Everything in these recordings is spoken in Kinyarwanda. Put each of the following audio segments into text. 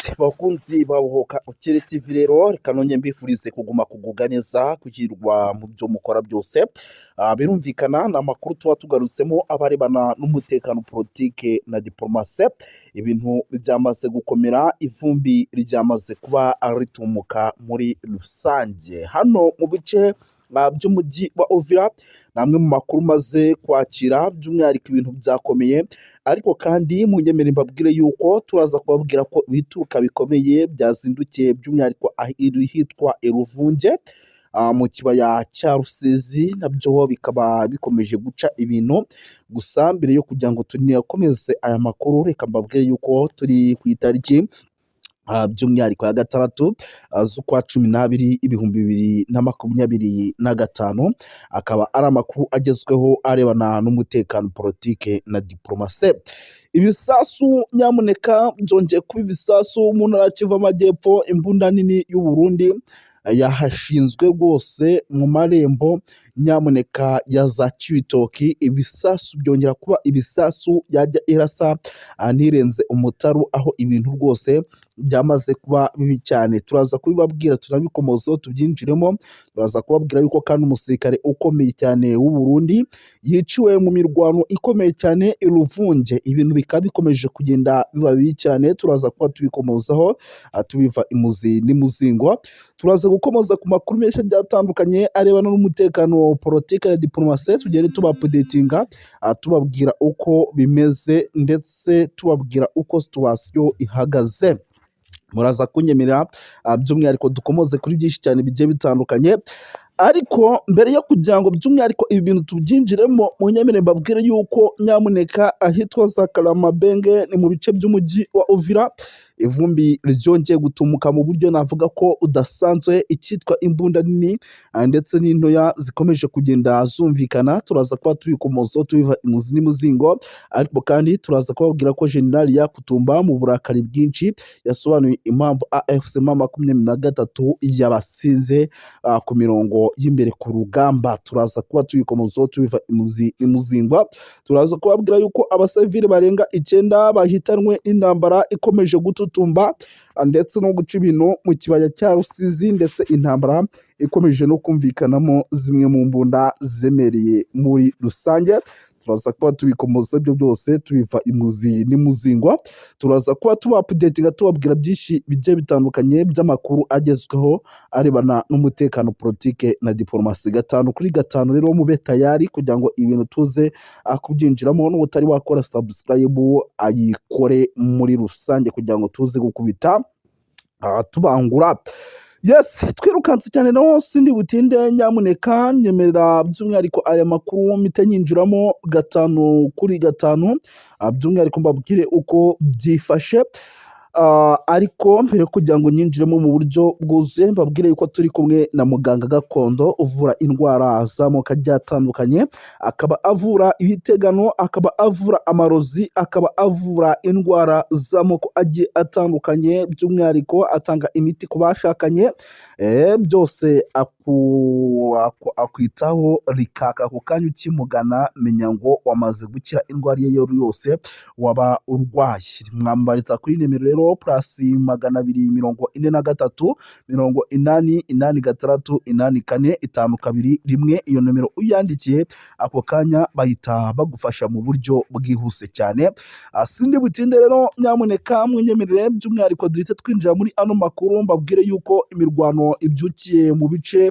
Yes, bakunzi babohoka Ukiri TV rero, reka nongere mbifurize kuguma kugubwa neza, kuhirwa mu byo mukora byose. Birumvikana ni amakuru tuba tugarutsemo abarebana n'umutekano, politike na diplomasi. Ibintu byamaze gukomera, ivumbi ryamaze kuba ritumuka muri rusange. Hano mu bice by'umujyi wa Uvira ni amwe mu makuru maze kwakira, by'umwihariko ibintu byakomeye. Ariko kandi munyemerere mbabwire yuko turaza kubabwira ko ibituruka bikomeye byazindukiye, by'umwihariko ahitwa Eruvunge mu kibaya cya Rusizi, nabyo bikaba bikomeje guca ibintu. Gusa mbere yo kugira ngo tunakomeze aya makuru, reka mbabwire yuko turi ku itariki by'umwihariko ya 6 z'ukwa 12 2025, akaba ari amakuru agezweho arebana n'umutekano, politike na diplomasi. Ibisasu nyamuneka byongeye kuba ibisasu mu ntara ya Kivu Amajyepfo. Imbunda nini y'u Burundi yahashinzwe rwose mu marembo nyamuneka ya za Cibitoki. Ibisasu byongera kuba ibisasu, yajya irasa ntirenze umutaru, aho ibintu rwose byamaze kuba bibi cyane. Turaza kubibabwira, tunabikomozeho, tubyinjiremo. Turaza kubabwira yuko kandi umusirikare ukomeye cyane w'u Burundi yiciwe mu mirwano ikomeye cyane i Ruvunge, ibintu bikaba bikomeje kugenda biba bibi cyane. Turaza kuba tubikomozaho, tubiva imuzi n'imuzingo. Turaza gukomoza ku makuru menshi agiye atandukanye arebana n'umutekano, politike na diplomasi, tugende tubaupdatinga, tubabwira uko bimeze ndetse tubabwira uko situation ihagaze. Muraza kunyemerera by'umwihariko dukomoze kuri byinshi cyane bigiye bitandukanye. Ariko mbere yo kugira ngo by'umwihariko ibi bintu tubyinjiremo, munyemerere mbabwire yuko nyamuneka ahitwa za Karamabenge, ni mu bice by'umujyi wa Uvira, ivumbi ryongeye gutumuka mu buryo navuga ko budasanzwe. Icyitwa imbunda nini ndetse n'intoya zikomeje kugenda zumvikana. Turaza kuba tubikomozaho, tubiva imuzi n'imuzingo. Ariko kandi turaza kubabwira ko General Yakutumba mu burakari bwinshi yasobanuye impamvu AFC M23 yabatsinze ku mirongo y'imbere ku rugamba. Turaza kuba tubikomozaho, tubiva imuzi n'imuzingwa. Turaza kubabwira yuko abasivili barenga 9 bahitanwe n'intambara ikomeje gututumba ndetse no guca ibintu mu kibaya cya Rusizi, ndetse intambara ikomeje no kumvikanamo zimwe mu mbunda zemereye muri rusange. Turaza kuba tubikomoza ibyo byose, tubiva imuzi n'imuzingwa. Turaza kuba tubaupdatinga, tubabwira byinshi bigiye bitandukanye by'amakuru agezweho arebana n'umutekano, politike na diplomasi, 5 kuri 5. Rero mube tayari kugira ngo ibintu tuze kubyinjiramo. N'utari wakora subscribe ayikore muri rusange kugira ngo tuze gukubita tubangura. Yes, twirukanse cyane naho sindi butinde. Nyamuneka nyemerera by'umwihariko aya makuru mpite nyinjiramo 5 kuri 5, by'umwihariko mbabwire uko byifashe. Ariko mbere yo kugira ngo nyinjiremo mu buryo bwuzuye, mbabwire yuko turi kumwe na muganga gakondo uvura indwara z'amoko agiye atandukanye, akaba avura ibitegano, akaba avura amarozi, akaba avura indwara z'amoko agiye atandukanye. By'umwihariko atanga imiti ku bashakanye, byose akwitaho rikaka ako kanya ukimugana. Menya ngo wamaze gukira indwara iyo ari yo yose waba urwaye. Mwambariza kuri nimero rero +243 80 86 84 521. Iyo nomero uyandikiye ako kanya bahita bagufasha mu buryo bwihuse cyane. Sindi butinde rero, nyamuneka mwinyemerere by'umwihariko duhite twinjira muri ano makuru, mbabwire yuko imirwano ibyukiye mu bice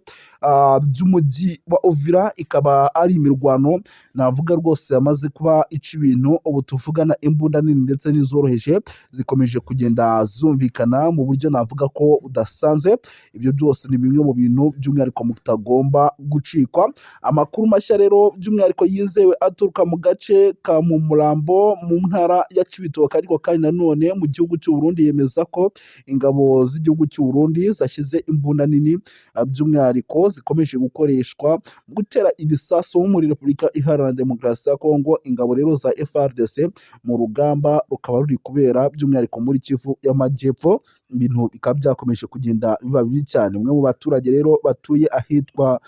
by'umujyi wa Uvira, ikaba ari imirwano navuga rwose yamaze kuba ica ibintu. Ubu tuvugana imbunda nini ndetse n'izoroheje zikomeje kugenda zumvikana mu buryo navuga ko budasanzwe. Ibyo byose ni bimwe mu bintu by'umwihariko mutagomba gucikwa. Amakuru mashya rero by'umwihariko yizewe aturuka mu gace ka Mumurambo mu ntara ya Cibitoke, ariko kandi nanone mu gihugu cy'u Burundi, yemeza ko ingabo z'igihugu cy'u Burundi zashyize imbunda nini by'umwihariko zikomeje gukoreshwa mu gutera ibisasu muri Repubulika Iharanira Demokarasi ya Kongo. Ingabo rero za FARDC mu rugamba rukaba ruri kubera by'umwihariko muri Kivu y'Amajyepfo, ibintu bikaba byakomeje kugenda biba bibi cyane. Umwe mu baturage rero batuye ahitwa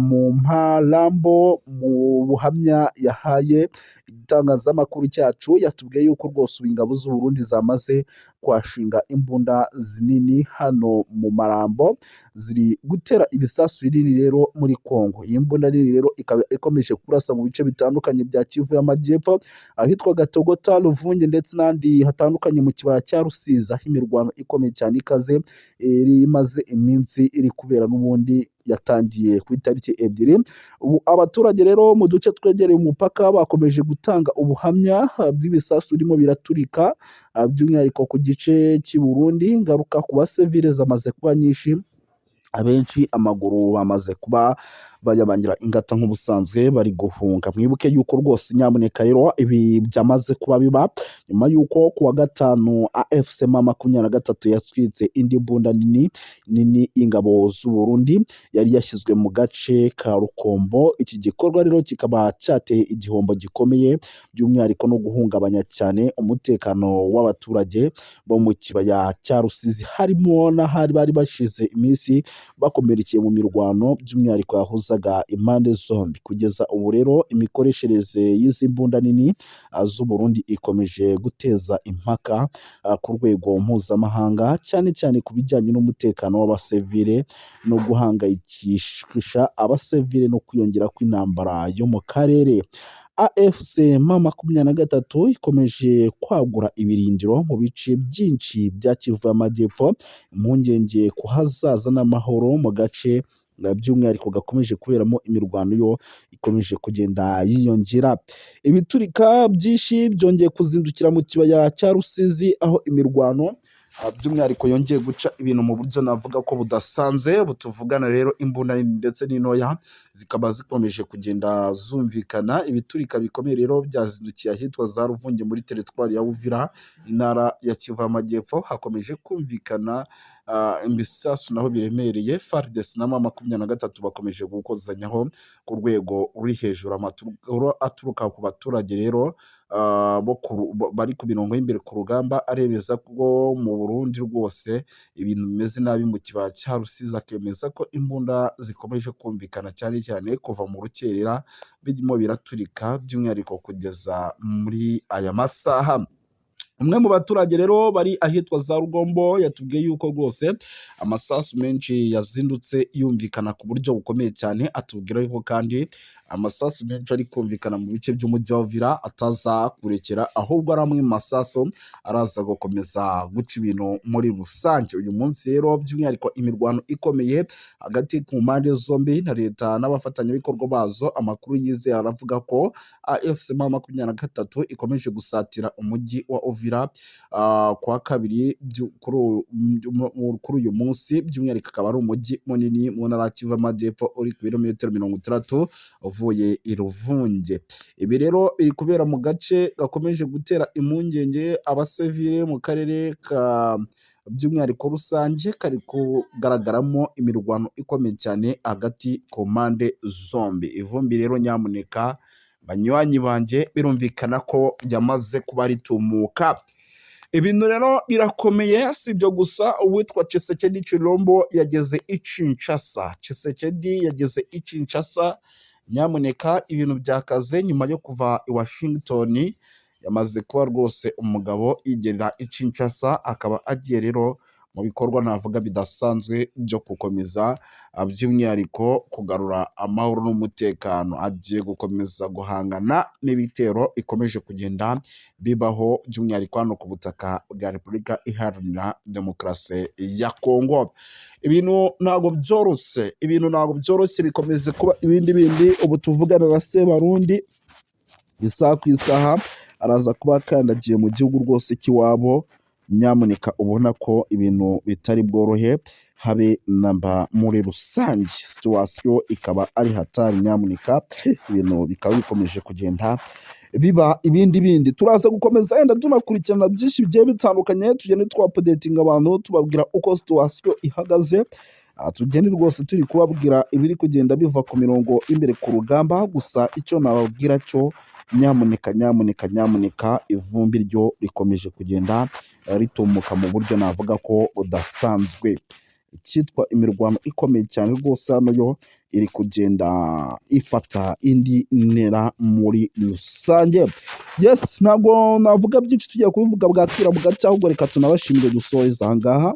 mu Mparambo. Mu buhamya yahaye itangazamakuru cyacu, yatubwiye yuko rwose ubu ingabo z'u Burundi zamaze kuhashinga imbunda zinini hano mu Marambo, ziri gutera ibisasu binini rero muri Kongo. Iyi mbunda nini rero ikaba ikomeje kurasa mu bice bitandukanye bya Kivu y'Amajyepfo, ahitwa Gatogota, Ruvunge ndetse n'ahandi hatandukanye mu kibaya cya Rusizi, aho imirwano ikomeye cyane ikaze iri imaze iminsi iri kubera, n'ubundi yatangiye ku itariki 2. Ubu abaturage rero mu duce twegereye umupaka bakomeje gutanga ubuhamya bw'ibisasu birimo biraturika, by'umwihariko ku gice cy'i Burundi. Ingaruka ku basivile zamaze kuba nyinshi, abenshi amaguru bamaze kuba bayabangira ingata nk'ubusanzwe, bari guhunga. Mwibuke yuko rwose nyamuneka rero ibi byamaze kuba biba nyuma yuko ku wa gatanu AFC M23 yatwitse indi mbunda nini nini y'ingabo z'u Burundi yari yashyizwe mu gace ka Rukombo. Iki gikorwa rero kikaba cyateye igihombo gikomeye, by'umwihariko no guhungabanya cyane umutekano w'abaturage bo mu kibaya cya Rusizi, harimo n'ahari bari bashize iminsi bakomerekeye mu mirwano, by'umwihariko yahuzaga impande zombi. Kugeza ubu rero imikoreshereze y'izi mbunda nini z'u Burundi ikomeje guteza impaka ku rwego mpuzamahanga, cyane cyane ku bijyanye n'umutekano w'abasivile no guhangayikisha abasivile no kwiyongera kw'intambara yo mu karere. AFC M23 ikomeje kwagura ibirindiro mu bice byinshi bya Kivu y'Amajyepfo, impungenge ku hazaza n'amahoro mu gace by'umwihariko gakomeje kuberamo imirwano yo ikomeje kugenda yiyongera. Ibiturika byinshi byongeye kuzindukira mu kibaya cya Rusizi, aho imirwano by'umwihariko yongeye guca ibintu mu buryo navuga ko budasanzwe. Butuvugana rero imbunda nini ndetse n'intoya zikaba zikomeje kugenda zumvikana. Ibiturika bikomeye rero byazindukiye ahitwa za Ruvunge muri teritwari ya Uvira, intara ya Kivu y'Amajyepfo. Hakomeje kumvikana ibisasu naho biremereye. FARDC na M23 bakomeje gukozanyaho ku rwego ruri hejuru. Amakuru aturuka ku baturage rero bari ku mirongo y'imbere ku rugamba aremeza ko mu Burundi rwose ibintu bimeze nabi mu kibaya cya Rusizi, akemeza ko imbunda zikomeje kumvikana cyane cyane kuva mu rukerera birimo biraturika, by'umwihariko kugeza muri aya masaha. Umwe mu baturage rero bari ahitwa za Rugombo yatubwiye yuko rwose amasasu menshi yazindutse yumvikana ku buryo bukomeye cyane, atubwira yuko kandi amasasu menshi ari kumvikana mu bice by'umujyi wa Uvira ataza kurekera, ahubwo ari amwe mu masasu araza gukomeza guca ibintu muri rusange. Uyu munsi rero by'umwihariko imirwano ikomeye hagati ku mpande zombi na leta n'abafatanyabikorwa bazo, amakuru yizewe aravuga ko AFC M23 ikomeje gusatira umujyi wa Uvira kuwa kabiri kuri uyu munsi, by'umwihariko akaba ari umujyi munini mu ntara ya Kivu y'Amajyepfo uri ku birometero 60 uvuye i Ruvunge. Ibi rero biri kubera mu gace gakomeje gutera impungenge abasivile mu karere ka by'umwihariko rusange kari kugaragaramo imirwano ikomeye cyane hagati ku mpande zombi. Ivumbi rero nyamuneka banywanyi banjye, birumvikana ko ryamaze kuba ritumuka. Ibintu rero birakomeye. Si ibyo gusa, uwitwa Tshisekedi Tshilombo yageze i Kinshasa. Tshisekedi yageze i Kinshasa, nyamuneka ibintu byakaze. Nyuma yo kuva i Washington yamaze kuba rwose umugabo yigerera i Kinshasa, akaba agiye rero mu bikorwa navuga bidasanzwe byo gukomeza by'umwihariko kugarura amahoro n'umutekano. Agiye gukomeza guhangana n'ibitero bikomeje kugenda bibaho, by'umwihariko hano ku butaka bwa Repubulika Iharanira Demokarasi ya Kongo. Ibintu ntabwo byoroshye, ibintu ntabwo byoroshye, bikomeza kuba ibindi bindi. Ubu tuvugana na Sebarundi, isaha ku isaha araza kuba akandagiye mu gihugu rwose cy'iwabo. Nyamuneka ubona ko ibintu bitari bworohe habe namba muri rusange, situation ikaba ari hatari. Nyamuneka ibintu bikaba bikomeje kugenda biba ibindi bindi. Turaza gukomeza wenda tunakurikirana byinshi bigiye bitandukanye, tugende twaupdatinga abantu, tubabwira uko situation ihagaze. Tugende rwose turi kubabwira ibiri kugenda biva ku mirongo imbere ku rugamba. Gusa icyo nababwira cyo, nyamuneka, nyamuneka, nyamuneka, ivumbi ryo rikomeje kugenda ritumuka mu buryo navuga ko budasanzwe. Icyitwa imirwano ikomeye cyane rwose hano yo iri kugenda ifata indi ntera muri rusange. Yes, ntabwo navuga byinshi, tugiye kubivuga bwakira bugacya, ahubwo reka tunabashimire, dusoheze aha ngaha.